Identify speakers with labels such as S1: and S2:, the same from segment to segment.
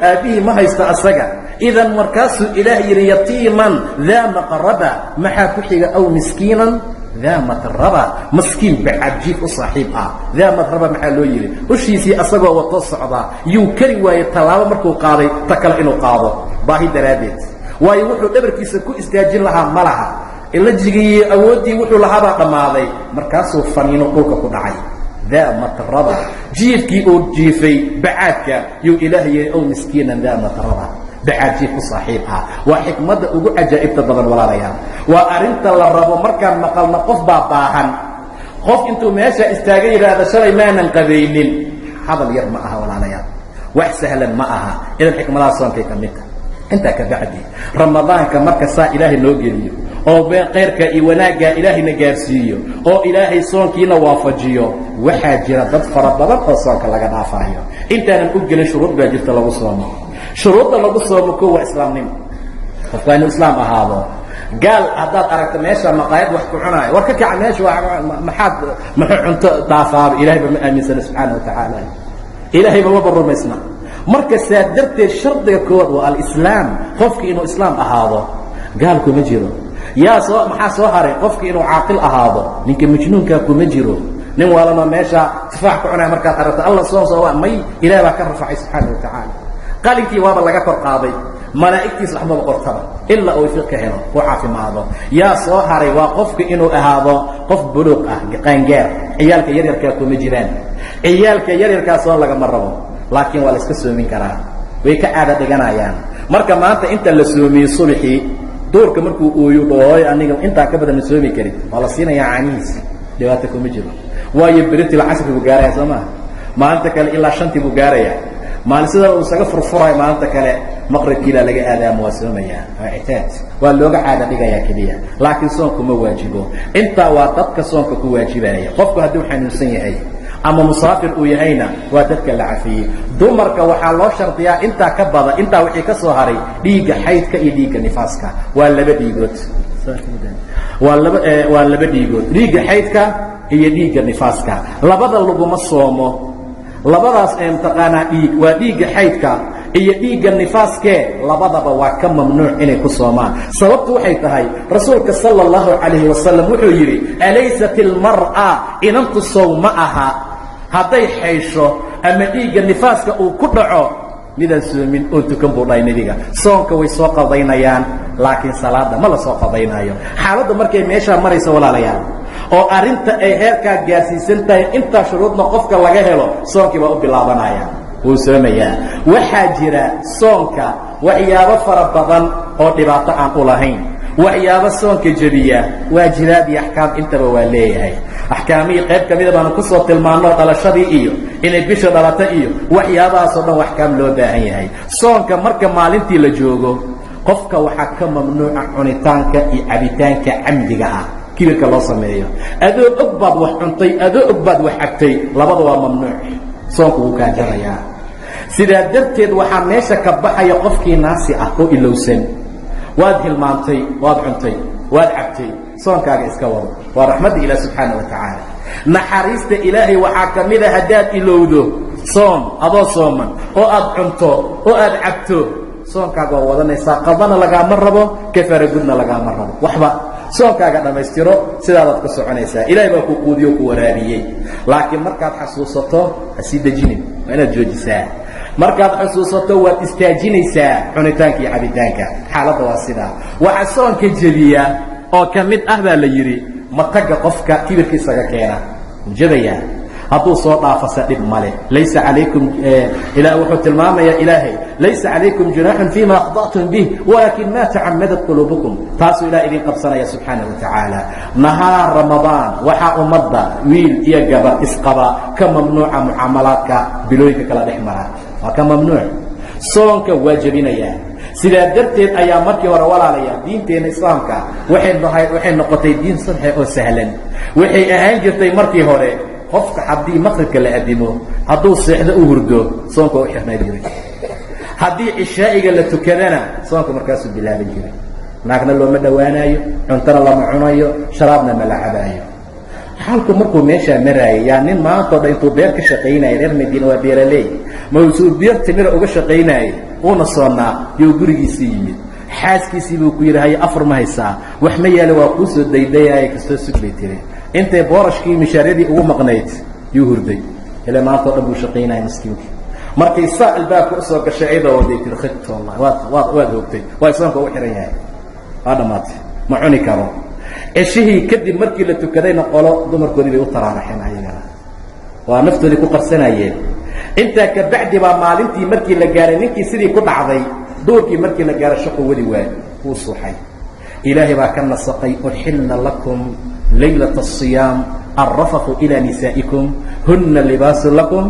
S1: Aabbihii ma haysto asaga. Idan markaasuu Ilaah yidhi: "Yatiiman daa maqraba." Maxaa ku xiga? "Aw miskiinan daa matraba." Maskiin bacaadjiif u saaxiib ah. Daa matraba maxaa loo yidhi? Ushiisii asagoo wato socdaa yuu kari waayey tallaabo markuu qaaday ta kale inuu qaado, baahi daraaddeed. Waayo, wuxuu dhabarkiisa ku istaajin lahaa ma laha. Ilajigii awooddii wuxuu lahaabaa dhammaaday. Markaasuu faniino, dhulka ku dhacay. Daa matraba, jiifkii uu jiifay bacaadka yuu Ilaah yihi: "Ow miskiinan daa matraba." Bacaad jiif u saaxiib ah. Waa xikmadda ugu cajaa'ibta badan, walaalayaal. Waa arrinta la rabo markaan maqalno qof baa baahan, qof intuu meesha istaaga yidhaahda: "Shalay maanan qabaynin." Hadal yar ma aha, walaalayaal, wax sahlan ma aha. Idan xikmadaha soonkay ka mid tahay. Intaa ka bacdi, Ramadaanka marka saa Ilaahay noo geliyo oo khayrka iyo wanaaggaa Ilaahayna gaarsiiyo oo Ilaahay soonkiina waafajiyo, waxaa jira dad fara badan oo soonka laga dhaafaayo. Intaanan u gelin, shuruud baa jirta lagu soomo. Shuruudda lagu soomo, ko waa islaamnimo. Qofka inuu islaam ahaado. Gaal haddaad aragto meesha maqaayad wax ku cunaayo, war ka kaca meesha. Maxaad muxuu cunto dhaafaaba? Ilahayba ma aaminsana subxaana wa tacaala, Ilaahayba maba rumaysna. Marka saa darteed shardiga koowaad waa alislaam, qofki inuu islaam ahaado. Gaal kuma jiro. Yaa soo maxaa soo haray? Qofki inuu caaqil ahaado. Ninka majnuunkaa kuma jiro. Nin waalanoo meesha tufaax ku cunaya markaad aragto, "Alla, soon soo waa may." Ilaah baa ka rafacay subxaana wa tacaala. Qalinkii waaba laga kor qaaday, malaa'igtiis waxmaba qortaba ilaa uu ifiq ka helo, uu caafimaado. Yaa soo haray? Waa qofka inuu ahaado qof buluuq ah, qaangaar. Ciyaalka yaryarkaa kuma jiraan. Ciyaalka yaryarkaa soon lagama rabo, laakiin waa la iska soomin karaa, way ka caada dhiganayaan. Marka maanta inta la soomiyey, subaxii duurka markuu ooyo, dhooy, "Aniga intaa ka badan ma soomi karin," waa la siinayaa caanihiis, dhibaato kuma jiro. Waayo, beritil casri buu gaaraya, soo maha? Maalinta kale ilaa 5tii buu gaaraya. Maalin sida uu isaga furfurayo, maalinta kale maqribkiilaa laga aadaamo, waa soomayaa. Waa ictaad, waa looga caada dhigayaa keliya, laakiin soonku ma waajibo. Intaa waa dadka soonka ku waajibaya. Qofku hadduu xanuunsan yahay ama musaafir uu yahayna, waa dadka la cafiyey. Dumarka waxaa loo shardiyaa intaa ka badan. Intaa wixii ka soo haray, dhiigga xaydka iyo dhiigga nifaaska, waa laba dhiigood, waa laba dhiigood, dhiigga xaydka iyo dhiigga nifaaska. Labada laguma soomo. Labadaas ee mataqaanaa dhiig waa dhiigga xaydka iyo dhiigga nifaaskee, labadaba waa ka mamnuuc inay ku soomaan. Sababtu waxay tahay, Rasuulka sala allahu calayhi wasalam wuxuu yidhi: "Alaysat ilmar'a," inantu sow ma aha hadday xaysho ama dhiigga nifaaska uu ku dhaco, midaan soomin oon tukan buu dhahay Nebiga. Soonka way soo qadaynayaan, laakiin salaada ma la soo qadaynaayo. Xaaladda markay meeshaa marayso, walaalayaal, oo arrinta ay heerkaa gaarsiisan tahay, intaa shuruudna qofka laga helo, soonkii baa u bilaabanaya, wuu soomayaa. Waxaa jira soonka waxyaabo fara badan oo dhibaato aan u lahayn. Waxyaabo soonka jebiya, waajibaad iyo axkaam intaba waa leeyahay. Axkaamihii qayb ka mida baanu kusoo tilmaanno, dhalashadii iyo inay bisha dhalata iyo waxyaabahaasoo dhan, axkaam loo baahan yahay. Soonka marka maalintii la joogo, qofka waxaa ka mamnuuca cunitaanka iyo cabitaanka camdiga ah, kibirka loo sameeyo. Adoo og baad wax cuntay, adoo og baad wax cabtay, labada waa mamnuuc, soonku wuu kaa jarayaa. Sidaa darteed waxaa meesha ka baxaya qofkii naasi ah oo ilowsan. Waad hilmaantay, waad cuntay, waad cabtay, soonkaaga iska wado. Waa raxmadda Ilaah subxaana wa tacaala. Naxariista Ilaahay waxaa ka mid a, haddaad ilowdo soon adoo sooman oo aad cunto oo aad cabto, soonkaaga waa wadanaysaa, qadana lagaama rabo, kafaara gudna lagaama rabo, waxba. Soonkaaga dhammaystiro, sidaadaad ku soconaysaa. Ilahay baa ku quudiyo, ku waraabiyey. Laakiin markaad xasuusato, ha sii dejinin, waa inaad joojisaa. Markaad xusuusato, waad istaajinaysaa cunitaanka iyo cabitaanka. Xaaladda waa sidaa. Waxaa soonka jebiya oo ka mid ah baa la yidhi matagga qofka kibirka isaga keena, jabayaa. Hadduu soo dhaafasa, dhib male. Laysa calaykum, ila wuxuu tilmaamayaa Ilaahay: "Laysa calaykum junaaxun fima akhda'tum bih walaakin ma tacamadat quluubukum." Taasuu Ilaah idin qabsanaya subxaana wa tacaala. Nahaar Ramadaan waxaa ummadda wiil iyo gabar isqaba ka mamnuuca mucaamalaadka bilooyinka kala dhex mara, waa ka mamnuuc. Soonka waa jebinayaa. Sidaa darteed ayaa markii hore, walaalayaa, diinteenna Islaamka waxay noqotay diin sadxe oo sahlan. Waxay ahaan jirtay markii hore, qofka haddii maqribka la adimo, hadduu seexdo u hurdo, soonka waa u xirnaa jiray. Haddii cishaa'iga la tukadana, soonka markaasuu bilaaban jiray. Naagna looma dhowaanaayo, cuntona lama cunayo, sharaabna ma la cabaayo. Xaalku markuu meeshaa maraayay, yaa nin maantao dhan intuu beer ka shaqaynaya, reer Madiina waa beeraley, Mawsuu biyar timira uga shaqaynaayay, uuna soonnaa, yuu gurigiisii yimid. Xaaskiisii buu ku yidhi, haye, afar ma haysaa? Wax ma yaalo, waa kuu soo daydayaaya, kastoo sug, bay tiri. Intay boorashkii mishaaryadii ugu maqnayd yuu hurday, ile maanta o dhan buu shaqaynaya maskiinkii. Markay saa albaabka usoo gashay ayadoo waday, tiri, khibta wallahi, waad waad waad hoogtay, waa islaamka ugu xihan yahay, waa dhammaatay, ma cuni karo. Ceshihii kadib markii la tukadayna qolo dumarkoodii bay u taraaraxeen, ayagana waa naftoodii ku qarsanayeen. Intaa kabacdi baa maalintii markii la gaaray, ninkii sidii ku dhacday, duurkii markii la gaaray shaqo wadi waay, wuu suuxay. Ilaahay baa ka nasaqay: uxilla lakum laylata الصiyaam alrafathu ilaa nisaa'ikum, huna libaasun lakum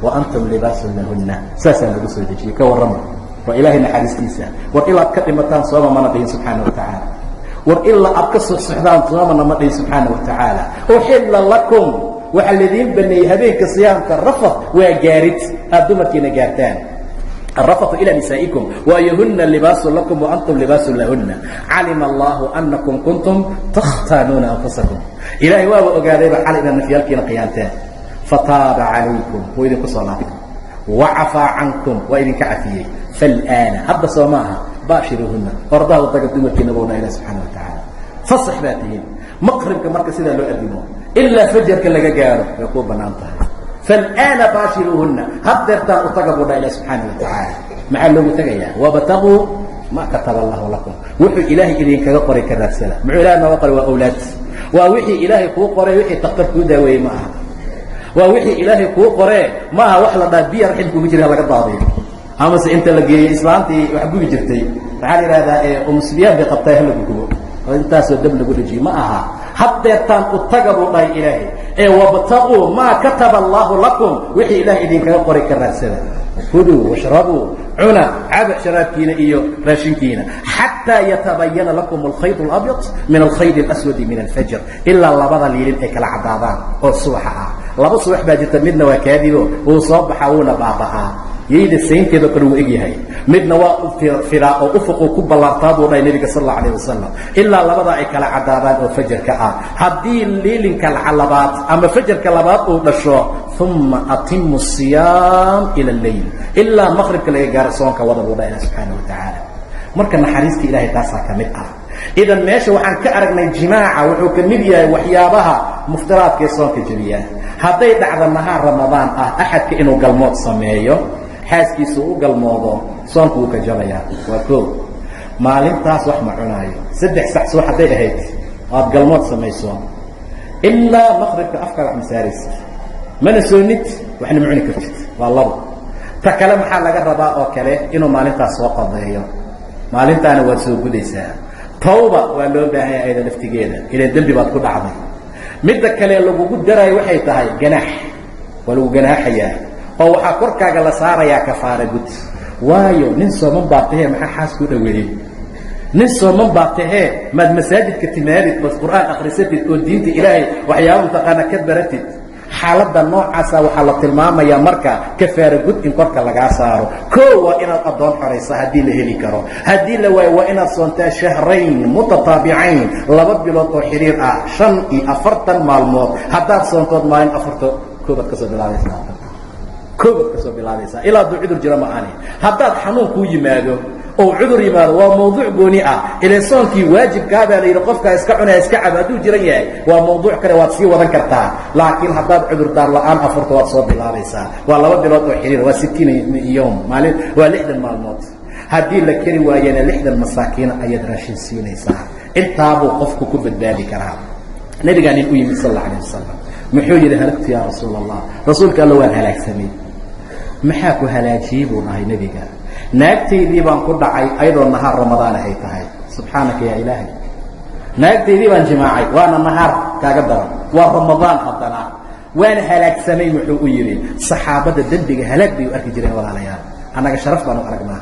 S1: wa antum libaasun lahunna. Saasaa lagu soo dejiyey. Ka warrama, waa ilaahay naxariistiisa. War ilaad ka dhimataan sooma mana dhihin subxaana wa tacaala. War ilaa aad ka soxsoxdaan soomana ma dhihin subxaana wa tacaala. Uxilla lakum, waxaa laidiin baneeyey habeenka siyaamka rafath, waa gaarid aad dumarkiina gaartaan, الرفث إلى نسائكم, waayo huna libaaس لكم وأnتم libaaس lahuna, calima الlahu أنaكم kuntum تkhtaanuuna أنfusaكم. Ilaahay waaba ogaadayba xal inaad nafyaalkiina khiyaanteen. Fataaba عalaykum, wuu idinku soo laabtay. وacafaa cankum, waa idinka cafiyey. فالآna, hadda soo maaha, baashiruuhuna, ordaha wadaga dumarkiina bowna ilah subxaana wa tacaala. Fasax baa tihiin. Maqribka marka sidaa loo adimo ilaa fajarka laga gaaro way kuu banaan tahay. فالآna baashiruuhuna, haddeertaan u taga, buu dha ilah subxaana wa tacaala. Maxaa loogu tegayaa? Wabtaguu ma kataba allahu lakum, wuxuu ilaahay idinkaga qoray ka raadsada. Muxuu ilahay nooga qoray? Waa awlaad. Waa wixii ilaahay kuu qoray. Wixii taktar kuu daaweeyey ma aha. Waa wixii ilaahay kuu qoree, ma aha wax la dhaha biya raxim kugu jira laga daadiyo, amase inta la geeyey islaantii wax gubi jirtay, maxaa la yidhahdaa, umusbiyaan bay qabtay, hala gugubo oo intaasoo dab lagu dhejiyey, ma aha. Haddeertaan u taga, buu dhahay ilaahay, ee wabtaquu maa kataba allaahu lakum, wixii ilahay idinkaga qoray ka raadsada. Kuluu washrabuu, cuna, caba sharaabkiina iyo raashinkiina, xataa yatabayana lakum alkhayd alabyad min alkhayd alaswadi min alfajr, ilaa labada liilin ay kala caddaadaan oo subaxa ah. Laba subax baa jirta. Midna waa kaadibo, wuu soo baxaa, wuuna baaba'aa, yayda saynteedoo kale wuu egyahay. Midna waa fidaa oo ufuquu ku ballaartaa, buu dhahay nebiga sal alla alayh wasalam. Ilaa labadaa ay kala caddaadaan oo fajarka ah, haddii liilinka labaad ama fajarka labaad uu dhasho, uma atimu asiyaam ila alleyl, ilaa maqribka laga gaaro soonka wada, buu dhahay ilah subxaana wa tacaala. Marka naxariista ilahay taasaa ka mid ah. Idan meesha waxaan ka aragnay jimaaca wuxuu ka mid yahay waxyaabaha muftiraadka ee soonka jebiya. Hadday dhacdo nahaar Ramadaan ah axadka inuu galmood sameeyo, xaaskiisu u galmoodo, soonku wuu ka jabayaa. Waa koo, maalintaas wax ma cunaayo. 3 sac subax hadday ahayd aad galmood samayso, ilaa maqribka afkaaga wax ma saaraysid, mana soonid, waxna ma cuni kartid. Waa labo. Ta kale, maxaa laga rabaa oo kale? Inuu maalintaas soo qadeeyo. Maalintaana waad soo gudaysaa. Tawba waa loo baahan yahay ayada laftigeeda, ilan dembi baad ku dhacday. Midda kale lagugu daraayo waxay tahay ganaax. Waa lagu ganaaxayaa oo waxaa korkaaga la saarayaa kafaara gud. Waayo, nin sooman baa tahee, maxaa xaas ku dhaweeyey? Nin sooman baa tahee, maad masaajidka timaadid ood qur'aan akhrisatid oo diinta ilaahay waxyaaba mataqaana ka baratid? Xaaladda noocaasa waxaa la tilmaamayaa marka kafaara gud in korka lagaa saaro. Koo, waa inaad addoon xoraysa haddii la heli karo. Haddii la waayo, waa inaad soontaa shahrayn mutataabicayn, 2 bilood oo xiriir ah, 45 maalmood. Haddaad soontood maalin afarto, koobaad kasoo bilaabaysaa, koobaad kasoo bilaabaysaa, ilaa hadduu cudur jiro ma ahani. Haddaad xanuun kuu yimaado oo cudur yimaado, waa mawduuc gooni ah. Ilan soonkii waajibkaa baa la yidhi qofkaa iska cunaya, iska cabo. Hadduu jiran yahay, waa mawduuc kale, waad sii wadan kartaa. Laakiin haddaad cudurdaar la'aan afurto, waad soo bilaabaysaa. Waa 2 bilood oo xiriir, waa 60 yowm maalin, waa 60 maalmood. Haddii la keri waayana, 60 masaakiina ayaad raashin siinaysaa. Intaabuu qofku ku badbaadi karaa. Nabigaa nin u yimid sal alla alayh wasalam. Muxuu yidhi? Halagtu yaa rasuul Allah, rasuulka alla, waan halaagsamay. Maxaa ku halaajiyey, buu dhahay nebiga. Naagtaydii baan ku dhacay ayadoo nahaar Ramadaan ay tahay. Subxaanaka yaa ilaahay, naagtaydii baan jimaacay, waana nahaar, kaaga daran waa Ramadaan, haddana waan halaagsamay. Muxuu u yidhi? Saxaabadda dembiga halaag bay u arki jireen, walaalayaal. Annaga sharaf baan u aragnaa,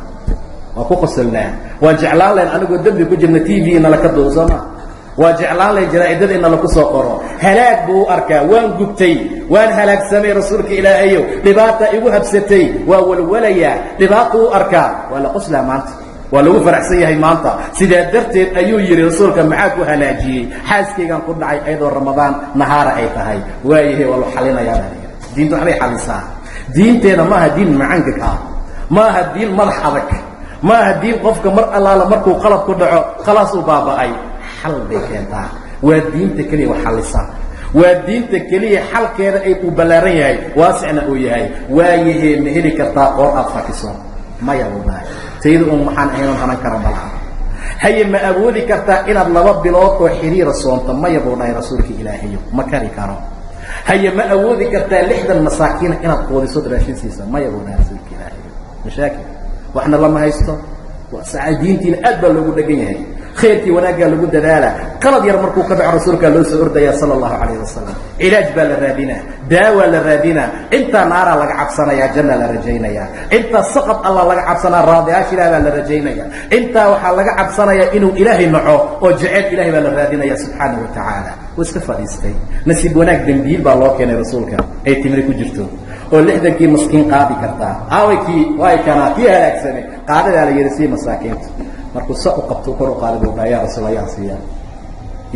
S1: waa ku qosolnaa. Waan jeclaan lahayn anigoo dembi ku jirna TV nala ka duubo, soo ma? Waa jeclaan lahayn jaraa'idada in nala ku soo qoro. Halaag buu u arkaa. Waan gubtay, waan halaagsamay, rasuulka ilaahayow, dhibaata igu habsatay, waa walwalayaa, dhibaata u arkaa. Waa la qoslaa maanta, waa lagu faraxsan yahay maanta. Sidaa darteed ayuu yidhi rasuulka, maxaa ku halaajiyey? Xaaskaygaan ku dhacay ayadoo Ramadaan nahaara ay tahay. Waayahay, waa la xalinayaa baa layidhi. Diinta waxbay xalisaa. Diinteena maaha diin macangag ah, maaha diin madax adag, maaha diin qofka mar allaala markuu qalab ku dhaco khalaas uu baaba'ay. Xal bay keentaa. Waa diinta keliya wax xallisa, waa diinta keliya xalkeeda ay uu ballaaran yahay, waasicna uu yahay. Waayahee, ma heli kartaa qoor aad fakiso? Maya, buu dhahay, tayda uun waxaan ahaynon hanan kara malaha. Haye, ma awoodi kartaa inaad 2 bilood oo xiriira soonto? Maya, buu dhahay, rasuulka Ilaahayo, ma kari karo. Haye, ma awoodi kartaa 60 masaakiina inaad quudisood raashin siisa? Maya, buu dhahay, rasuulka Ilaahayo. Mashaakil waxna lama haysto, diintiina aad baa loogu dhegan yahay, khayrkii wanaaggaa lagu dadaalaa. Qalad yar markuu ka dhaco rasuulkaa loo soo ordayaa sala allahu calayh wasalam. Cilaaj baa la raadinaa, daawaa la raadinaa. Intaa naaraa laga cabsanayaa, janna la rajaynayaa. Intaa saqad allah laga cabsanaa, raadiyaasha ilaah baa la rajaynaya. Intaa waxaa laga cabsanayaa inuu Ilaahay naco oo jeceyl Ilahay baa la raadinaya subxaana wa tacaala. Wuu iska fadhiistay. Nasiib wanaag dembiil baa loo keenay rasuulka ay timri ku jirto oo 60kii maskiin qaadi kartaa. Aaway kii waay kanaa kii halaagsamay qaadadaa la yidhi sii masaakiinta. Markuu sa u qabto kor u qaada buu dhaha, yaa rasuul, yaa siiya,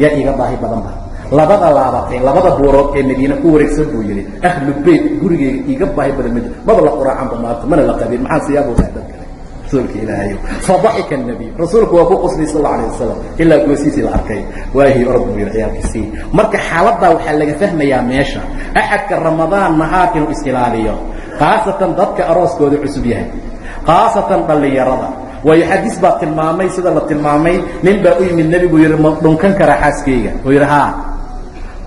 S1: yaa iiga baahi badan ba labada laabatay labada buurood ee Madiine ku wareegsan? Buu yidhi, ahlu beyt gurigeyga iiga baahi badan ma jiro, maba la quraacanba maanta, mana la qabin, maxaan siiyaa? Buu dhahay dad kale, rasuulka Ilaahayo. Fadaxika الnabiy, rasuulku waa ku qoslay sal alla alayh wasalam ilaa goosiisii la arkay. Waahii, orod, buu yidhi, ciyaalkiisii. Marka xaaladdaa waxaa laga fahmayaa meesha axadka Ramadaan nahaar inuu is-ilaaliyo, khaasatan dadka arooskooda cusub yahay, khaasatan dhallinyarada. Waayo xadiis baa tilmaamay, sida la tilmaamay, nin baa u yimid nebigu, yidhi, ma dhunkan karaa xaaskayga? Oo yidhi, haa.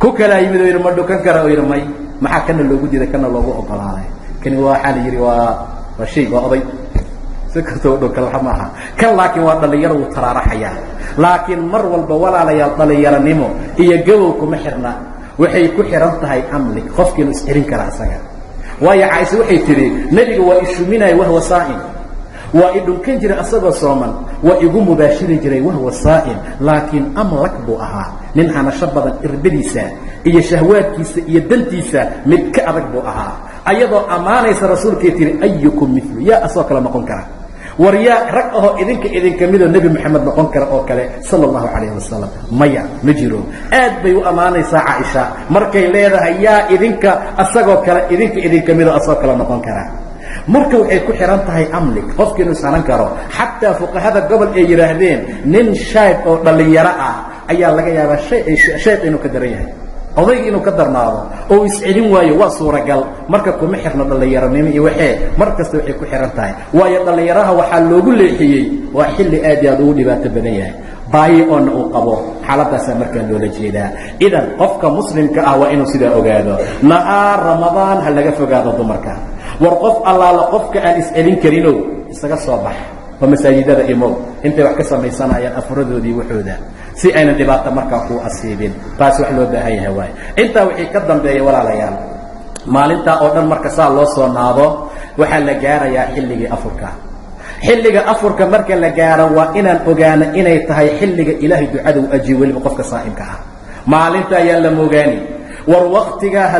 S1: Ku kalaa yimid oo yidhi, ma dhunkan karaa? Oo yidhi, may. Maxaa kana loogu diiday, kana loogu ogolaaday? Kani waxaa la yidhi waa shay, waa oday, si kastoo dhunkan waxa maaha kan, laakiin waa dhallinyaro, wuu taraaraxayaa. Laakiin mar walba, walaalayaal, dhallinyaronimo iyo gabow kuma xirna, waxay ku xihan tahay amlig qofkiinu iscelin kara asaga. Waayo Caaisha waxay tidhi, nebiga waa ishuminaya wahwa saa'im, waa i dhunkan jiray asagoo sooman, waa igu mubaashiri jiray wahwa saa'im, laakiin amlak buu ahaa, nin hanasho badan, irbadiisa iyo shahwaadkiisa iyo dantiisa mid ka adag buu ahaa. Ayadoo ammaanaysa rasuulkay tihi, ayukum milu, yaa asoo kale noqon kara? War yaa rag ahoo idinka idinka midoo Nebi Moxamed noqon kara oo kale sala allahu calayh wasalam? Maya, ma jiro. Aad bay u ammaanaysaa Caaisha markay leedahay, yaa idinka asagoo kale, idinka idinka midoo asagoo kale noqon kara? Marka waxay ku xihan tahay amlig qofki inuu ishanan karo. Xataa fuqahada gobol ay yidhaahdeen nin shayb oo dhallinyaro ah ayaa laga yaabaa shayq inuu ka daran yahay, odayga inuu ka darnaado oo iscelin waayo, waa suuragal. Marka kuma xirno dhallinyaronimo iyo waxee, mar kasta waxay ku xihan tahay. Waayo dhallinyaraha waxaa loogu leexiyey waa xilli aad iyo aad ugu dhibaato badan yahay, baahi oona uu qabo, xaaladaasaa markaa loola jeedaa. Idan qofka muslimka ah waa inuu sidaa ogaado. Nahaar Ramadaan ha laga fogaado dumarka. War qof allaala qofka aan iscelin karinow, isaga soo bax oo masaajidada imow intay wax ka samaysanayaan afuradoodii waxooda, si aynan dhibaato markaa kuu asiibin. Taas wax loo baahan yahay waaye. Intaa wixii ka dambeeya, walaalayaal, maalintaa oo dhan marka saa loo soo naado, waxaa la gaarayaa xilligii afurka. Xilliga afurka marka la gaaro, waa inaan ogaano inay tahay xilliga Ilaahay ducada u ajiyo weliba qofka saa'imka ah. Maalinta ayaan la moogaani. War waktigaa ha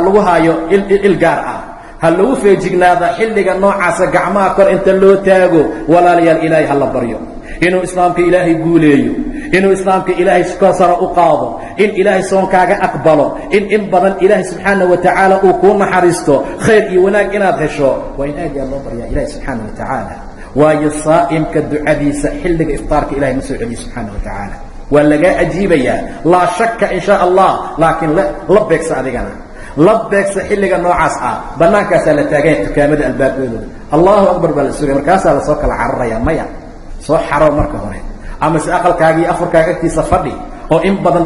S1: lagu haayo il gaar ah, ha lagu feejignaada xilliga noocaasa. Gacmaha kor inta loo taago, walaalayaal, Ilaahay ha la baryo inuu islaamka Ilaahay guuleeyo, inuu islaamka Ilaahay sara u qaado, in Ilaahay soonkaaga aqbalo, in badan Ilaahay subxaana wa tacaala uu kuu naxariisto, khayr iyo wanaag inaad hesho. Waa in aad iyo aad loo baryaa Ilahay subxaana wa tacaala. Waayo saa'imka ducadiisa xilliga iftaarka Ilahay ma soo celiyo subxaana wa tacaala, waa lagaa ajiibayaa, laa shakka, in shaa Allah. Laakiin la beegsa, adigana la beegsa xilliga noocaas ah. Bannaankaasaa la taaganya, dukaamada albaabkooda Allahu akbar baa la sugaya, markaasaa lasoo kala cararaya. Maya, soo xaroo marka hore, ama se aqalkaaga iyo afurkaaga agtiisa fadhi oo in badan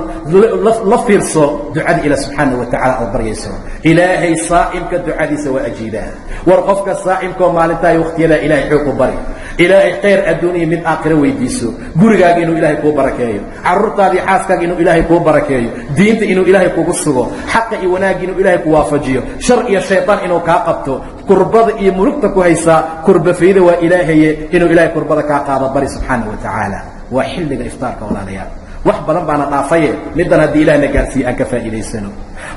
S1: la fiirso ducada Ilah subxaana wa tacala aad baryayso. Ilaahay saa'imka ducadiisa waa ajiibaa. War qofka saa'imkaoo maalintaa waqtiyadaa Ilahay xoog u bari, Ilaahay khayr adduun iyo mid aakhiro weydiiso, gurigaaga inuu Ilaahay kuu barakeeyo, carruurtaada iyo xaaskaaga inuu Ilaahay kuu barakeeyo, diinta inuu Ilaahay kugu sugo, xaqa iyo wanaagga inuu Ilaahay ku waafajiyo, shar iyo shayطaan inuu kaa qabto, kurbada iyo murugta ku haysaa kurba fayda waa Ilaahaye, inuu Ilahay kurbada kaa qaado bari subxaana wa tacaala. Waa xilliga iftaarka, walaalayaal. Wax badan baana dhaafaye, middan haddii Ilaah na gaarsiiye aan ka faa'iidaysano.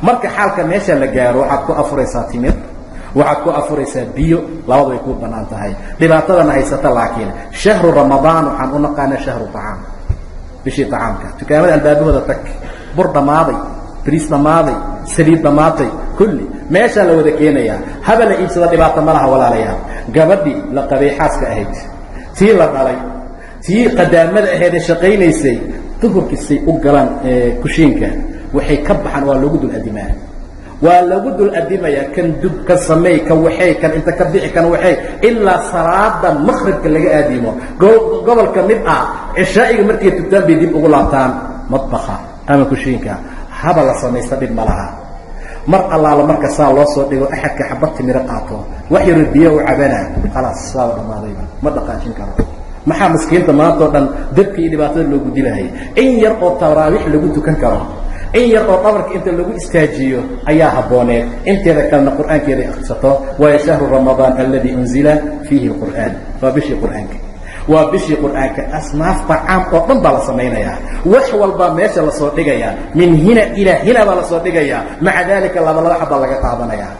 S1: Marka xaalka meesha la gaaro, waxaad ku afuraysaa timir, waxaad ku afuraysaa biyo, labadu way kuu bannaan tahay. Dhibaatadana haysata laakiin shahru Ramadaan waxaan u naqaanaa shahru طacaam, bishii طacaamka. Dukaamada albaabahooda tag, bur dhammaaday, bariis dhammaaday, saliid dhammaatay, kulli Meeshaa la wada keenayaa, haba la iibsada, dhibaato ma laha walaalayaal. Gabadhii la qabay xaaska ahayd, tii la dhalay, tii qadaamada ahayd ee shaqaynaysay, duhurkiisay u galaan kushiinka, waxay ka baxaan waa loogu dul adimaa, waa lagu dul adimayaa. Kan dub, kan sameey, kan waxay, kan inta ka bixi, kan waxay, ilaa salaada maqribka laga aadimo. Gobolka mid ah cishaa'iga markay tugtaan bay dib ugu laabtaan madbaha ama kushiinka. Haba la samaysta, dhib ma laha. Mar allaala marka saa loo soo dhigo, axadka xabad timiro qaato, wax yaroo biyo u cabana, khalaas, saaba dhammaadayba, ma dhaqaajin karo. Maxaa miskiinta maantao dhan dabka iyo dhibaatada loogu dilahaya? In yar oo taraawiix lagu tukan karo, in yar oo dhabarka inta lagu istaajiyo ayaa habbooneed. Inteeda kalena qur'aankeeday akhrisato. Waayo, shahru ramadaan alladii unzila fiihi alqur'aan, waa bishii qur'aanka, waa bishii qur'aanka. Asnaafta caam oo dhan baa la samaynayaa, wax walbaa meesha lasoo dhigayaa, min hina ilaa hina baa lasoo dhigayaa. Maca daalika laba laba xabbaa laga qaadanayaa,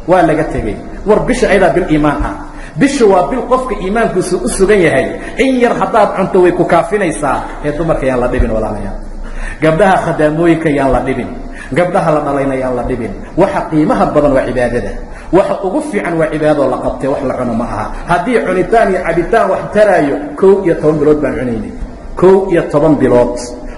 S1: waa laga tegey. War bisha ayadaa bil iimaan ah. Bisha waa bil qofka iimaankiisu u sugan yahay. In yar haddaad cunto way ku kaafinaysaa. Ee dumarka yaan la dhibin, walaalayaal. Gabdhaha khadaamooyinka yaan la dhibin, gabdhaha la dhalayna yaan la dhibin. Waxa qiimaha badan waa cibaadada. Waxa ugu fiican waa cibaadadoo la qabtay, wax la cuno ma aha. Haddii cunitaan iyo cabitaan wax taraayo, 11 bilood baan cunaynay. 11 bilood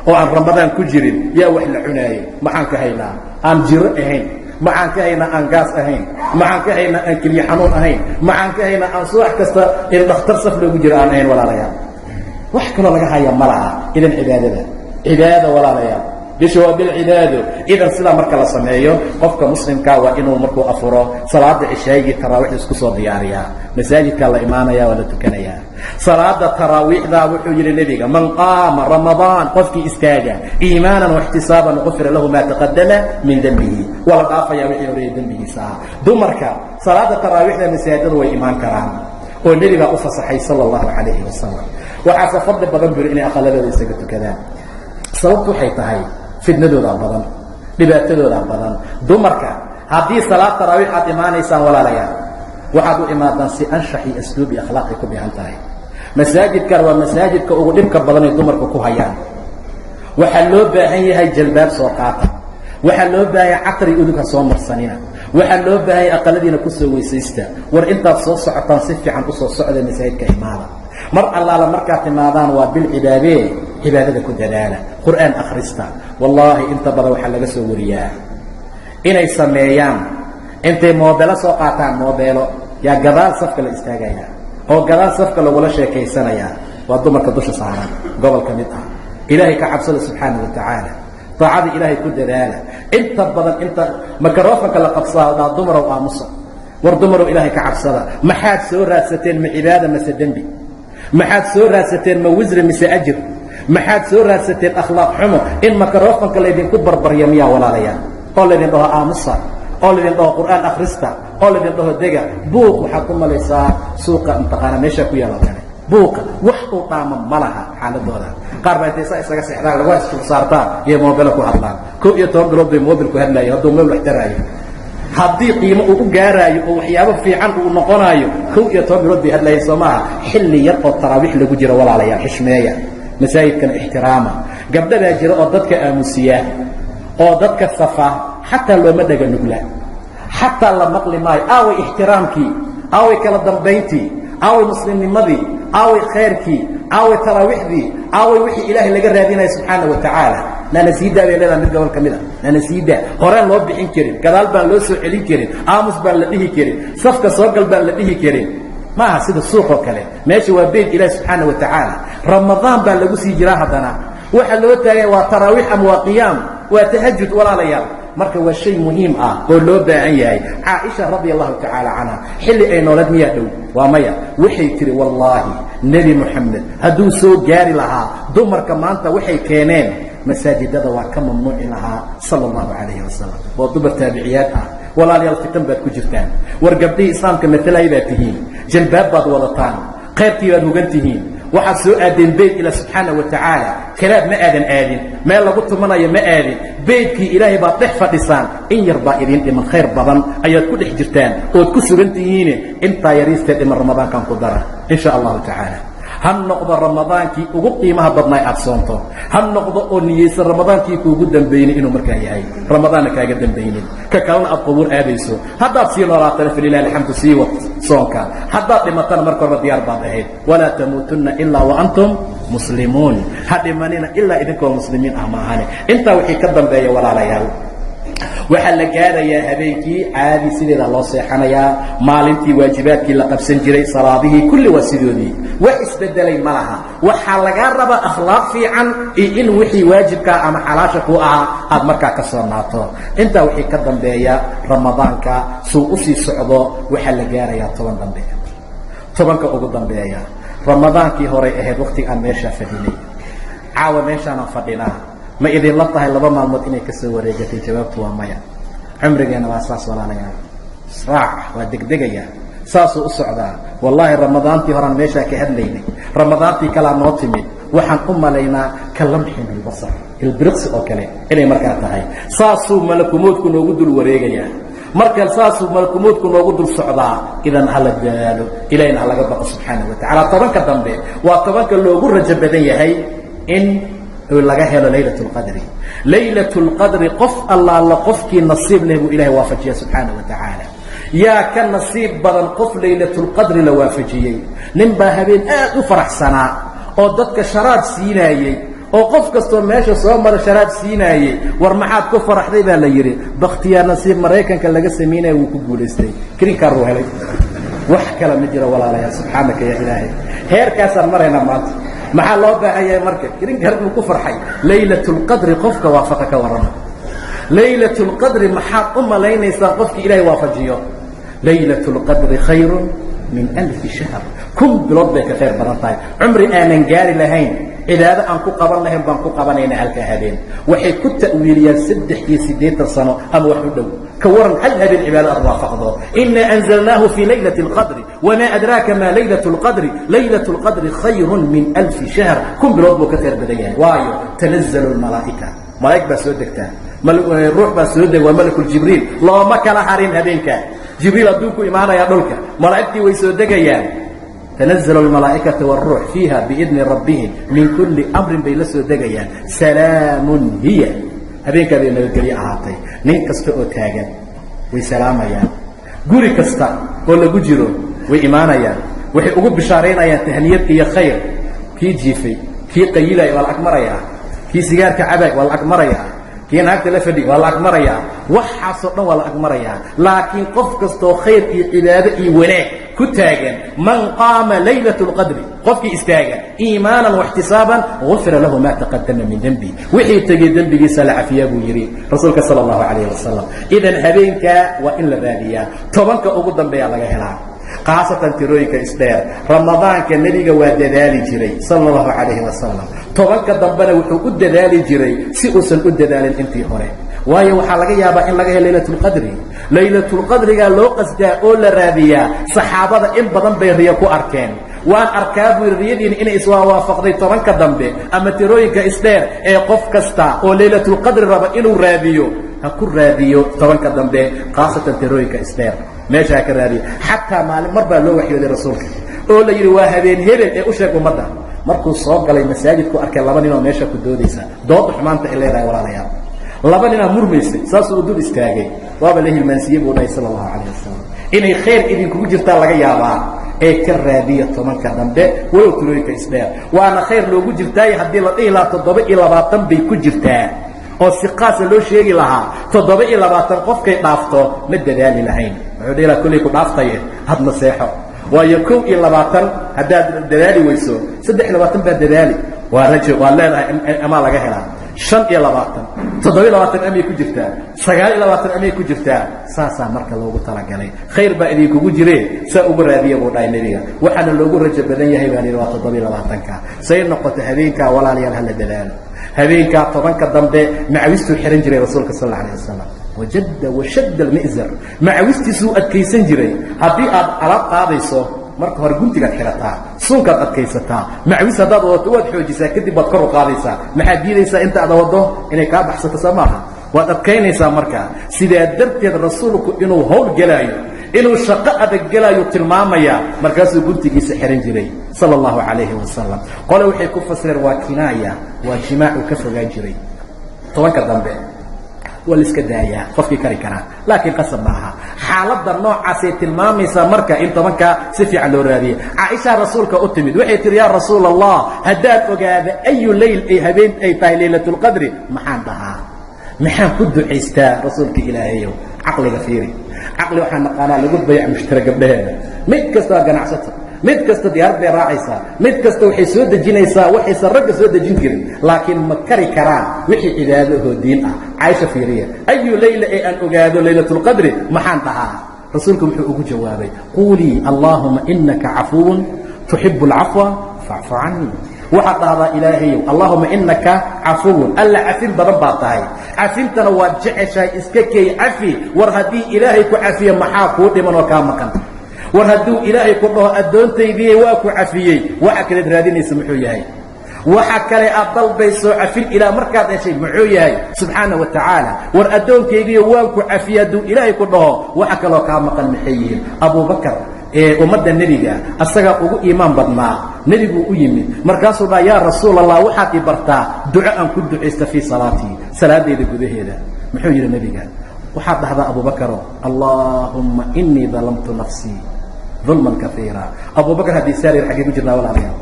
S1: oo aan ramadaan ku jirin yaa wax la cunaayay. Maxaan ka haynaa aan jiro ahayn? Maxaan ka haynaa aan gaas ahayn? Maxaan ka haynaa aan keliya xanuun ahayn? Maxaan ka haynaa aan subax kasta in dhakhtar saf loogu jiro aan ahayn? Walaalayaal, wax kaloo laga haya ma laha. Idan cibaadada, cibaadada walaalayaal, bisha waa bilcibaado. Idan sidaa marka la sameeyo, qofka muslimkaa waa inuu markuu afuro salaada cishaayigii taraawiixda isku soo diyaariyaa. Masaajidkaa la imaanaya, waa la tukanayaa salaada taraawiixdaa. Wuxuu yidhi nebiga: "Man qaama ramadaan," qofkii istaaga, "iimaanan waxtisaaban, qufira lahu maa taqadama min dembihi." Waa la dhaafayaa wixii horeeyey dembigiisa ah. Dumarka salaada taraawiixda masaajidada way imaan karaan, oo nebigaa u fasaxay sala allahu calayhi wasalam. Waxaase fadli badan buri inay aqaladooda isaga tukadaan. Sababtu waxay tahay fitnadoodaa badan, dhibaatadoodaa badan. Dumarka haddii salaad taraawiix aad imaanaysaan, walaalayaal, waxaad u imaadaan si anshax iyo asluub iyo akhlaaqay ku dhihan tahay. Masaajidkan waa masaajidka ugu dhibka badan ay dumarka ku hayaan. Waxaa loo baahan yahay jalbaab soo qaata. Waxaa loo baahan yahay catri udug ha soo marsanina. Waxaa loo baahan yahay aqaladiina kusoo weysaysta. War intaad soo socotaan si fiican usoo socda, masaajidka imaada. Mar allaala markaad timaadaan, waa bil cibaadee, cibaadada ku dadaala, qur'aan akhrista. Wallaahi, inta badan waxaa laga soo wariyaa inay sameeyaan intay moobeelo soo qaataan, moobeelo yaa gadaal safka la istaagayaa oo gadaal safka lagula sheekaysanayaa. Waa dumarka dusha saaran gobol ka mid ah. Ilaahay ka cabsada subxaana wa tacaala, daacada ilaahay ku dadaala. Inta badan inta microfonka la qabsaadaa, dumarow aamusa. War dumarow, ilaahay ka cabsada. Maxaad soo raadsateen? Ma cibaada mase dembi? Maxaad soo raadsateen? Ma wisri mise ajir? Maxaad soo raadsateen? Akhlaaq xumo in microfonka laydinku barbarya miyaa, walaalayaal? Oo laydin dhaho aamusa, oo laydin dhaho qur'aan akhrista, oo laydin dhaho dega. Buuq waxaad ku malaysaa suuqa mataqaanaa meeshaa ku yaalo kale. Buuqa wax uu dhaamo ma laha xaaladooda. Qaar baa intay saa isaga seexdaan, lagu isfur saartaan iyo moobilo ku hadlaan. 11 bilood bay mobil ku hadlaayeen. Hadduu mobil wax taraayo, haddii qiimo uu u gaaraayo oo waxyaabo fiican uu noqonaayo, 11 bilood bay hadlaayeen, soo maaha? Xilli yar oo taraawiix lagu jiro, walaalayaal, xishmeeya masaajidkana, ixtiraama. Gabdha baa jira oo dadka aamusiya oo dadka safa, xataa looma dhaga nugla, xataa la maqli maayo. Aaway ixtiraamkii? Aaway kala dambayntii? Aaway muslimnimadii? Aaway khayrkii? Aaway taraawiixdii? Aaway wixii ilaahay laga raadinaya subxaana wa tacaala? Naana siidaa bay leedaha mid gobol ka mid a. Naana siidaa, horaan loo bixin karin, gadaal baan loo soo celin karin, aamus baan la dhihi karin, safka soo gal baan la dhihi karin. Ma aha sida suuq oo kale. Meesha waa beyt ilaahi subxaana wa tacaala. Ramadaan baa lagu sii jiraa. Haddana waxa loo taagaya waa taraawiix ama waa qiyaam, waa tahajud, walaalayaal. Marka waa shay muhiim ah oo loo baahan yahay. Caaisha radia allahu tacaala canha, xilli ay noolad miyaa dhow? Waa maya. Waxay tihi: "Wallaahi, nebi Moxamed hadduu soo gaari lahaa, dumarka maanta waxay keeneen masaajidada waa ka mamnuuci lahaa," sala allahu calayhi wasalam. Waa dumar taabiciyaad ah. Walaalayaal, fitan baad ku jirtaan. War gabdhihii islaamka matalay baad tihiin, jalbaab baad wadataan, khayrkii baad hugan tihiin. Waxaad soo aadeen beyt ila subxaana wa tacaala. Kalaab ma aadan aadin, meel lagu tumanayo ma aadin, beytkii ilaahay baad dhex fadhisaan. In yar baa idiin dhiman, khayr badan ayaad ku dhex jirtaan ood ku sugan tihiine. Intaa yariistee dhiman ramadaankan ku dara, in sha allahu tacaala. Ha noqdo ramadaankii ugu qiimaha badnaa aad soonto, ha noqdo oo niyeysan ramadaankii kuugu dambaynay inuu markaa yahay, ramadaanna kaaga dambaynin, ka kalena aad qubuur aadayso. Haddaad sii noolaatana, falilahi alxamdu, sii wad soonka. Haddaad dhimatana, marka horeba diyaar baad ahayd. Walaa tamuutunna ilaa wa antum muslimuun. Ha dhimanina ilaa idinkoo muslimiin ah maahane. Intaa wixii ka dambeeya, walaalayaal, waxaa la gaarayaa habeenkii caadi sideedaa loo seexanayaa. Maalintii waajibaadkii la qabsan jiray, salaadihii kulli waa sidoodii, wax isbedelay ma laha. Waxaa lagaa rabaa akhlaaq fiican iyo in wixii waajibkaa ama xalaasha ku ahaa aad markaa ka soo naato. Intaa wixii ka dambeeya, ramadaanka suu usii socdo, waxaa la gaarayaa 10 dambe, 10-ka ugu dambeeya. Ramadaankii horay ahayd waktiga aan meeshaa fadhinay, caawa meeshaanaan fadhinaa. Ma idinla tahay 2 maalmood inay ka soo wareegatay? Jawaabtu waa maya. Cumrigeena waa saas, walaalayaal, raac waa degdegaya, saasuu u socdaa. Wallaahi, ramadaantii horaan meeshaa ka hadlaynay, ramadaantii kalaa noo timid. Waxaan u malaynaa ka lamxin bilbasar, ilbiriqsi oo kale inay markaa tahay. Saasuu malakumoodku noogu dul wareegayaa, marka saasuu malakumoodku noogu dul socdaa. Idan hala dadaalo, ilahina ha laga baqo subxaana wa tacaala. 10-ka dambe waa 10-ka loogu rajo badan yahay in laga helo laylat اlqadri. Laylat اlqadri qof allaala qofkii nasiib leh buu ilahay waafajiya subxaana wa tacaala. Yaa ka nasiib badan qof laylatulqadri la waafajiyey? Nin baa habeen aad u faraxsanaa oo dadka sharaab siinaayey, oo qof kastoo meesha soo mara sharaab siinaayey. War maxaad ku faraxday, baa la yidhi. Bakhtiyaa nasiib Maraykanka laga samaynaya wuu ku guulaystay, green card uu helay. Wax kale ma jiro, walaalayaal. Subxaanaka ya Ilaahay, heerkaasaan maraynaa maanta. Maxaa loo baahan yahay marka? Green card buu ku farxay. Laylatulqadri qofka waafaqa, ka warrama laylatulqadri. Maxaad u malaynaysaa qofkii Ilaahay waafajiyo? Laylatulqadri khayrun min alfi shahr, 1000 bilood bay ka khayr badan tahay. Cumri aanan gaari lahayn, cibaado aan ku qaban lahayn baan ku qabanaynaa halkaa habeen. Waxay ku ta'wiiliyaan 83 sano ama wax u dhow. Ka waran hal habeen cibaado aad waafaqdo? Inaa anzalnaahu fii laylati اlqadri, wamaa adraaka maa laylat اlqadri. Laylat اlqadri khayrun min alfi shahr, 1000 bilood buu ka khayr badan yahay. Waayo, tanazalu lmalaa'ika, malaa'ig baa soo degtaa, ruux baa soo deg, waa malakuljibriil. Looma kala harin habeenka. Jibriil hadduu ku imaanayaa dhulka, malaa'igtii way soo degayaan. Tanaزl اmalaaئikaةu wالruux fiiha biidni rabbihim min kuli amrin bay la soo degayaan. Salaamun hiya, habeenkaa bay nabadgelyo ahaatay. Nin kasta oo taagan way salaamayaan, guri kasta oo lagu jiro way imaanayaan, waxay ugu bishaaraynayaan tahniyad iyo khayr. Kii jiifay, kii qayilay waa la ag marayaa, kii sigaarka cabay waa la ag marayaa, kii naagta la fadhi waa la ag marayaa. Waxaasoo dhan waa la ag marayaa, laakiin qof kastoo khayr iyo cibaado iyo wanaag ku taagan, man qaama laylaة اlqadri, qofkii istaaga iimaanan واxtisaaban, gufira lahu ma taqadama min dembi, wixii tegey dembigiisa la cafiyaa, buu yidhi rasuulka sala اllahu calayh wasalam. Idan habeenkaa waa in la raadiyaa, 10-ka ugu dambeeyaa laga helaa, khaasatan tirooyinka isdheer. Ramadaanka nebiga waa dadaali jiray sala allahu calayhi wasalam. 10-ka dambena wuxuu u dadaali jiray si uusan u dadaalin intii hore, waayo waxaa laga yaabaa in laga helo laylatulqadri. Laylatulqadrigaa loo qasdaa oo la raadiyaa. Saxaabada in badan bay riyo ku arkeen. Waan arkaa, buu yidhi, riyadiina inay iswawaafaqday 10-ka dambe ama tirooyinka isdheer. Ee qof kasta oo laylatulqadri raba inuu raadiyo, ha ku raadiyo 10-ka dambe, khaasatan tirooyinka isdheer meesha ha ka raadiyo. Xataa maalin mar baa loo waxyooday rasuulka oo la yidhi waa habeen hebel ee u sheeg ummadda. Markuu soo galay masaajidku, arkay laba ninoo meesha ku doodaysa. Dooda xumaanta ay leedahay, walaalayaal, laba ninaa murmaysay, saasuu u dul istaagay. Waaba la hilmaansiiyey, buu dhahay sala allahu calayh wasalam. Inay khayr idinkugu jirtaa laga yaabaa ee ka raadiya 10-ka dambe, walow tirooyinka isdheer. Waana khayr loogu jirtaaye. Haddii la dhihi lahaa 27 bay ku jirtaa oo si qaasa loo sheegi lahaa, 27 qofkay dhaafto ma dadaali lahayn. Wuxuu dhihi lahaa kolley ku dhaaftaye, hadna seexo. Waayo, 21 haddaad dadaali weyso, 23 baad dadaali, waa rajo waad leedahay amaa laga helaa. 25, 27 amay ku jirtaa, 29 amay ku jirtaa. Saasaa marka loogu talagalay. Khayr baa idinkugu jire, saa ugu raadiya, buu dhahay nebiga. Waxaana loogu rajo badan yahay, baa lihi, waa 27-ka. Say noqoto habeenkaa, walaalayaal, hala dadaalo. Habeenkaa 10-ka dambe macawistuu xihan jiray rasuulka sal alla alayh wasalam. Wajadda washadda almi'zar, macawistiisuu adkaysan jiray. Haddii aad alaab qaadayso, marka hore guntigaad xidhataa, suunkaad adkaysataa. Macawis haddaad wadato, waad xoojisaa, kadib baad kor u qaadaysaa. Maxaad diidaysaa? Inta aad waddo inay kaa baxsato, soo maaha? Waad adkaynaysaa. Markaa sidaa darteed rasuulku inuu hawl gelaayo Inuu shaqo adag gelayuu tilmaamayaa. Markaasuu guntigiisa xihan jiray, sala allahu calayhi wasalam. Qole waxay ku fasireen waa kinaaya, waa jimaacuu ka fogaan jiray. 10-ka dambe waa la iska daayaa qofkii kari karaa, laakiin qasab ma aha. Xaaladda noocaasay tilmaamaysaa marka in 10-kaa si fiican loo raadiyay. Caaishaa rasuulka u timid, waxay tihi: "Yaa rasuul Allah, haddaan ogaada ayu leyl ay habeen ay tahay laylatulqadri, maxaan dhahaa? Maxaan ku ducaystaa, rasuulka Ilaahayow?" Caqliga fiiri. Caqli waxaa naqaanaa lagu bayac mushtara gabdhaheeda. Mid kasta waa ganacsato, mid kasta diyaarad bay raacaysaa, mid kasta waxay soo dejinaysaa waxaysan ragga soo dejin karin, laakiin ma kari karaan wixii cibaado ahoo diin ah. Caaisha fiiriya: "Ayu leyla ee aan ogaado laylatulqadri, maxaan dhahaa?" Rasuulku muxuu ugu jawaabay? "Quulii: allaahuma inaka cafuwun tuxibu alcafwa facfu canii." Waxaad dhahdaa: "Ilaahayow, allaahuma inaka cafuwun, Alla cafin badan baa tahay, cafintana waad jeceshahay, iska kay cafi." War haddii Ilaahay ku cafiye, maxaa kuu dhiman oo kaa maqan? War hadduu Ilaahay ku dhaho: "Addoontaydii waa ku cafiyey," waxa kaleed raadinaysa muxuu yahay? Waxa kale aad dalbayso cafin ilaa markaad heshay muxuu yahay? Subxaana wa tacaala. War "Addoonkaygiiyo waan ku cafiyey" hadduu Ilaahay ku dhaho, waxa kaloo kaa maqan maxay yihiin? Abubakar ee ummadda nebiga asagaa ugu iimaan badnaa. Nebiguu u yimid, markaasuu dhaha: "Yaa rasuul Allah, waxaad i bartaa duco aan ku ducaysta fii salaatii, salaadayda gudaheeda." Muxuu yidhi nebiga? "Waxaad dhahdaa, Abubakaro: Allaahumma inii dalamtu nafsii dulman kaiira." Abubakar haddii saarir, xaggee ku jirnaa, walaalayaal?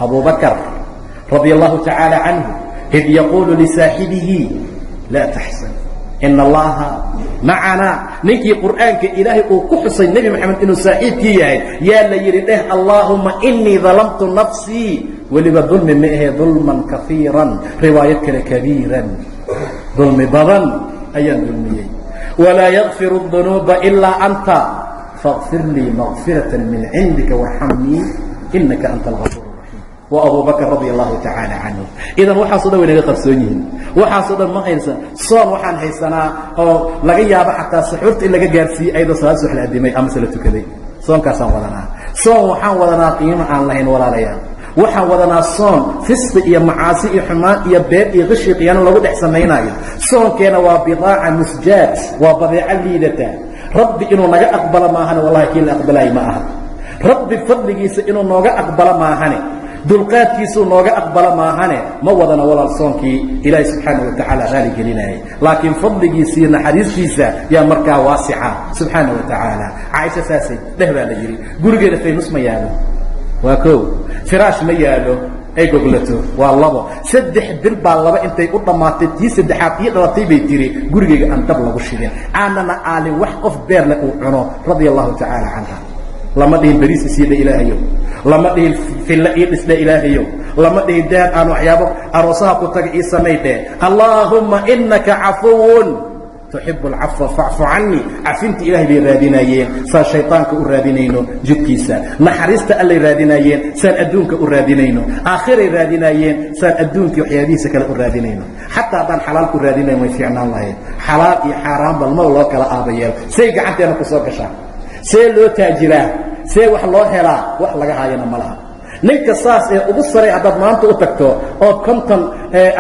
S1: Abubakar radia allahu tacaala canhu, id yaquulu lisaaxibihi: "Laa taxzan, ina allaha macanaa." Ninkii qur'aanka Ilaahay uu ku xusay Nebi Moxamed inuu saaxiibkii yahay, yaa la yidhi: "Dheh: Allaahuma inii dalamtu nafsii." Weliba dulmi ma ahe, dulman kaiiran, riwaayad kale kabiiran, dulmi badan ayaan dulmiyey. "Walaa yakfiru dunuuba ilaa anta, faqfir lii makfirata min cindika warxamnii, inaka anta algafuur raxiim." Waa Abu Bakr radia allahu tacaala canhu. Idan waxaaso dhan way naga qarsoon yihiin, waxaasoo dhan ma haysan. Soon waxaan haysanaa oo laga yaabo xataa suxuurta in laga gaarsiiyey ayadoo salaad subax la adimay amase la tukaday. Soonkaasaan wadanaa. Soon waxaan wadanaa qiimo aan lahayn, walaalayaal. Waxaan wadanaa soon fisqi iyo macaasi iyo xumaan iyo been iyo qishi, khiyaano lagu dhex samaynaayo. Soonkeena waa bidaaca musjaad, waa badeeco liidata. Rabbi inuu naga aqbalo maahane, wallahi kii la aqbalaayo ma aha. Rabbi fadligiisa inuu nooga aqbalo maahane, dulqaadkiisuu nooga aqbalo maahane, ma wadana, walaal, soonkii Ilaahay subxaana wa tacaala raali gelinayay. Laakiin fadligiisiiyo naxariistiisa yaa markaa waasica, subxaana wa tacaala. Caaisha saasay dheh baa la yidhi. Gurigeeda faynus ma yaalo, waa koow. Firaash ma yaalo ay goglato, waa labo. 3 bil baa laba intay u dhammaatay, tii saddexaad ii dhalatay bay tiri, gurigayga aan dab lagu shidin, aanana aalin wax qof beer leh uu cuno. Radia allahu tacaala canha. Lama dhihin: "Beriis isiidha, Ilaahayow." Lama dhihin: "Filla ii dhisdhe, Ilaahayow." Lama dhihin: "Dahab aan waxyaabo aroosaha ku taga ii samay dheh." "Allaahumma inaka cafuwun tuxibu alcafwa facfu canii." Cafinta Ilahay bay raadinaayeen saan shayطaanka u raadinayno jidkiisa. Naxariista Allay raadinaayeen saan adduunka u raadinayno. Aakhiray raadinaayeen saan adduunkii waxyaabihiisa kale u raadinayno. Xataa haddaan xalaal ku raadinayn way fiicnaan lahayd. Xalaal iyo xaaraan balmaba loo kala aabayeel. Say gacanteena ku soo gashaa? See loo taajiraa? See wax loo helaa? Wax laga haayana ma laha. Ninka saas ee ugu saray haddaad maanta u tagto ood 50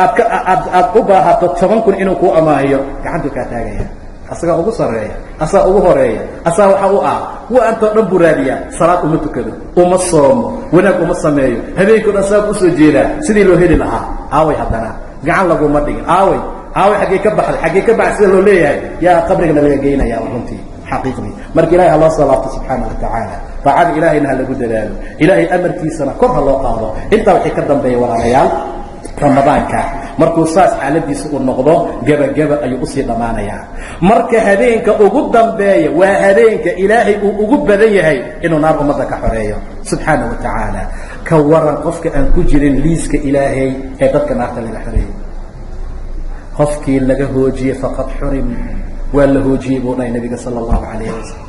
S1: aad ka aad aad u baahato 10,000 inuu kuu amaahiyo, gacantuu kaa taagaya. Asagaa ugu sarreeya, asagaa ugu horeeya, asagaa waxa u ah kuwa antoo dhan buu raadiyaa. Salaad uma tukado, uma soomo, wanaag uma sameeyo. Habeenkii o dhan saab usoo jeedaa sidii loo heli lahaa. Aaway haddana? Gacan laguma dhigin. Aaway, aaway? Xaggee ka baxday? Xaggee ka baxday? Sida loo leeyahay yaa qabrigana laga geynaya runtii, xaqiiqdii. Marka Ilahay ha loo soo laabto, subxaana wa tacaala. Daacada Ilaahayna ha lagu dadaalo, Ilaahay amarkiisana kor ha loo qaado. Intaa waxay ka dambeeya, walaalayaal, Ramadaanka markuu saas xaaladiisa uu noqdo, gebageba ayuu usii dhammaanayaa. Marka habeenka ugu dambeeya waa habeenka Ilaahay uu ugu badan yahay inuu naar ummadda ka xoreeyo, subxaana wa tacaala. Ka waran qofka aan ku jirin liiska Ilaahay ee dadka naarta laga xoreeyey? Qofkii laga hoojiyey, faqad xurim, waa la hoojiyey buu dhahay nabiga sala allahu calayhi wasalam.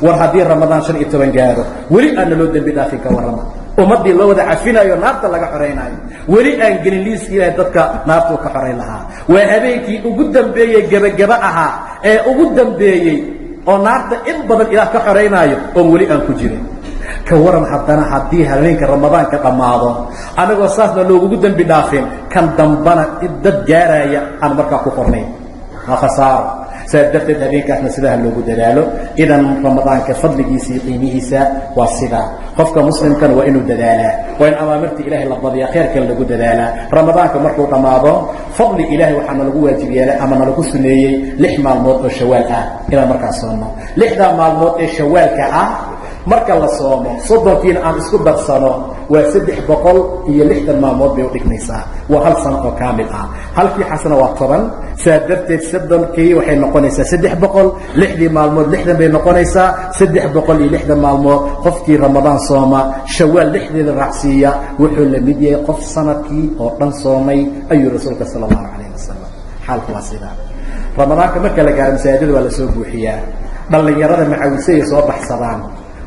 S1: War haddii Ramadaan 15 gaaro weli aana loo dembi dhaafin, ka warrama ummaddii loo wada cafinaayo, naarta laga xoraynaayo, weli aan gelin liiska Ilahay dadka naartuu ka xorayn lahaa? Waa habeenkii ugu dambeeyey, gebagaba ahaa ee ugu dambeeyey oo naarta in badan Ilaah ka xoraynaayo oon weli aan ku jirin. Ka waran haddana haddii habeenka Ramadaanka dhammaado anagoo saasna loogugu dembi dhaafin, kan dambana dad gaaraya aan markaa ku qornayn? Waa khasaaro. Saas darteed habeenkaasna sidaha loogu dadaalo. Idan ramadaanka fadligiisa iyo qiimihiisa waa sidaa. Qofka muslimkana waa inuu dadaalaa, waa in amaamirta ilaahay la badiyaa, khayrkan lagu dadaalaa. Ramadaanka markuu dhammaado, fadli ilaahay waxaa nalagu waajib yeelay ama nalagu suneeyey 6 maalmood oo shawaal ah inaan markaas soonno. 6-daa maalmood ee shawaalka ah marka la soomo, 30-kiina aan isku darsano, waa 360 maalmood bay udhigmaysaa. Waa hal sano oo kaamil ah. Halkii xasana waa 10. Saa darteed 30-kii waxay noqonaysaa 300. 6-dii maalmood 60 bay noqonaysaa. 360 maalmood qofkii Ramadaan sooma, shawaal 6-deeda raacsiiya, wuxuu la mid yahay qof sanadkii oo dhan soomay, ayuu rasuulka sala allahu calayh wasalam. Xaalku waa sidaa. Ramadaanka marka la gaaro, masaajidada waa lasoo buuxiyaa, dhallinyarada macawisayay soo baxsadaan.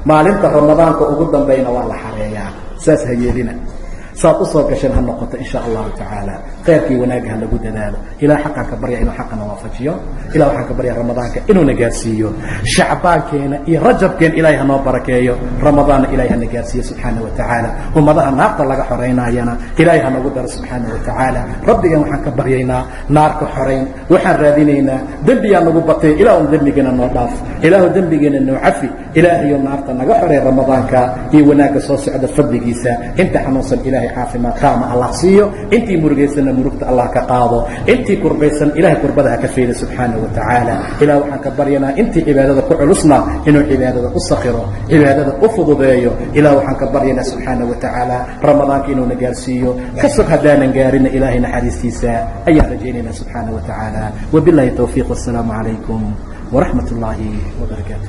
S1: Maalinta ramadaanka ugu dambayna waa la xareeyaa. Saas ha yeelina. Saad usoo gasheen ha noqoto, insha allahu tacaala. Khayrkii wanaagga ha lagu dadaalo. Ilah xaqaan ka barya inuu xaqana waafajiyo. Ilah waxaan ka barya ramadaanka inuuna gaarsiiyo, shacbaankeena iyo rajabkeen ilahay hanoo barakeeyo, ramadaanna ilahay hana gaarsiiyo subxaana wa tacaala. Ummadaha naarta laga xoraynayana ilahay hanogu daro subxaana wa tacaala. Rabbigan waxaan ka baryaynaa naarka xorayn. Waxaan raadinaynaa dembiyaa nagu batay. Ilaahu dembigana noo dhaaf, ilaahu dembigeena noo cafi, ilaahayo naarta naga xoray ramadaanka iyo wanaagga soo socda fadligiisa. Inta xanuunsan ilaahay caafimaad taama allah siiyo, intii murugaysanna murugta allah ka qaado, intii kurbaysan ilahay kurbada ha ka fayda subxaana wa tacaala. Ilah waxaan ka baryanaa intii cibaadada ku culusna inuu cibaadada u sakhiro, cibaadada u fududeeyo. Ilah waxaan ka baryanaa subxaana wa tacaala ramadaanka inuuna gaarsiiyo. Ka sog haddaanan gaarina, ilaahay naxariistiisa ayaan rajaynaynaa subxaana wa tacaala. Wabillahi towfiiq, wassalaamu calaykum waraxmat ullaahi wabarakaatu.